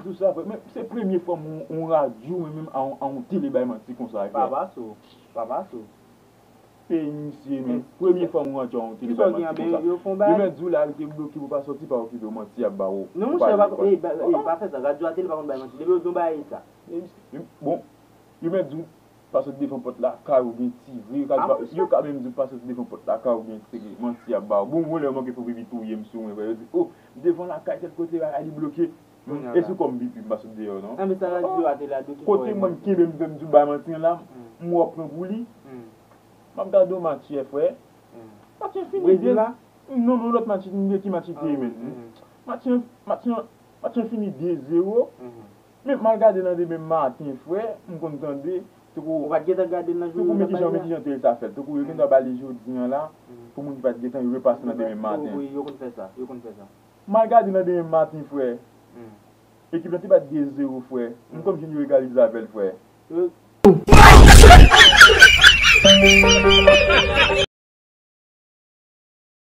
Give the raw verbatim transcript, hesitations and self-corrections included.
Tout sa vre, men se premye fwa m wè yon radyo, men menm a yon, a yon tele bay manti konsa, frè. Papa Sou, Papa Sou. Peyi misye, men. Premye fwa m wè yon tele bay manti konsa. Yo mèt di w la, rete bloke pou pa sòti, pa okipe w, manti y ap ba w. Non, monchè, pa, pa fè sa. Radyo a tele pa konn bay manti. Depi yo di yon bagay, e sa. Bon, yo mèt di w pa sot devan pòt lakay ou gen ti vre, yo ka menm di w pa sot devan pòt lakay ou gen ti manti y ap ba w. Bon, yon lè yo manke fè pipi touye m sou mwen, frè, yo di, o, devan lakay tèl kote bagay li bloke. E sou kò m pipi, m pa sot deyò non. Kote mwen m kenbe m fè m di w bay manti an la, m wè w pran pou li. M ap gade yon match yè, frè. Match an fini de. Non, non, lòt match, de ki match li te ye menm? Match an, match an, match an fini de zewo. Men m al gade nan demen maten, frè, m konn tande, tankou. Ou pa t gentan gade l nan jounen l t ap bay la? Tankou men kijan, men kijan tele sa fèt. Tankou yo gentan ba li jodi an la, pou moun ki pa t gentan, yo repase nan demen maten. Wi, yo konn fè sa, yo konn fè sa. M al gade nan demen maten, frè. Ekip lan te bat de zewo, frè. M konn jwenn yo egalize avè l, frè.